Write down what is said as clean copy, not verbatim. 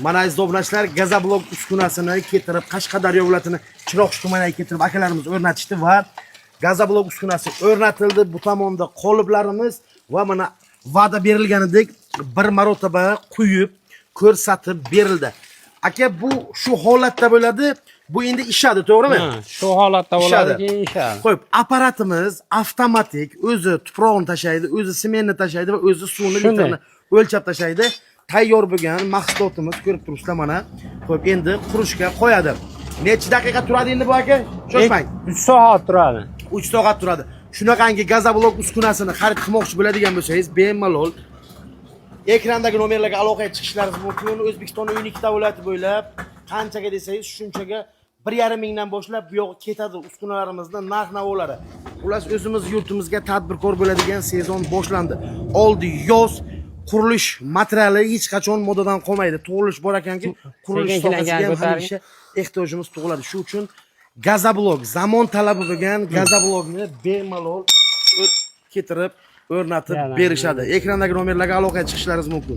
Mana, aziz obunachilar, gazoblok uskunasini keltirib, Qashqadaryo viloyatini Chiroqchi tumaniga keltirib akalarimiz o'rnatishdi va gazoblok uskunasi o'rnatildi. Bu tomonda qoliplarimiz va mana va'da berilganidek bir marotaba quyib ko'rsatib berildi. Aka, bu shu holatda bo'ladi. Bu endi ishadi, to'g'rimi? Ha, shu holatda bo'ladi, Ishadi. keyin ishadi. Qo'yib, apparatimiz avtomatik o'zi tuprog'ini tashlaydi, o'zi sementni tashlaydi va o'zi suvni Shunday. litrini o'lchab tashlaydi. Tayyor bo'lgan mahsulotimiz, ko'rib turibsizlar mana. Qo'yib, endi qurishga qo'yadi. Necha daqiqa turadi endi bu, aka? Shoshmang. 3 soat turadi. 3 soat turadi. Shunaqangi gazoblok uskunasini xarid qilmoqchi bo'ladigan bo'lsangiz, bemalol ekrandagi nomerlarga aloqaga chiqishlaringiz mumkin. O'zbekistonning 12 ta viloyati bo'ylab qanchaga desangiz, shunchaga, 1,5 mingdan boshlab bu yog'i ketadi uskunalarimizni narx navolari. Xullas, o'zimiz yurtimizga tadbirkor bo'ladigan sezon boshlandi. Oldi yoz, qurilish materiali hech qachon modadan qolmaydi. Tug'ilish bor ekanki, qurilish Sekin sohasiga ham ko'taring. hamisha ehtiyojimiz tug'iladi. Shu uchun gazoblok, zamon talabi bo'lgan gazoblokni bemalol keltirib o'rnatib Yana, berishadi. Ekrandagi nomerlarga aloqaga chiqishlaringiz mumkin.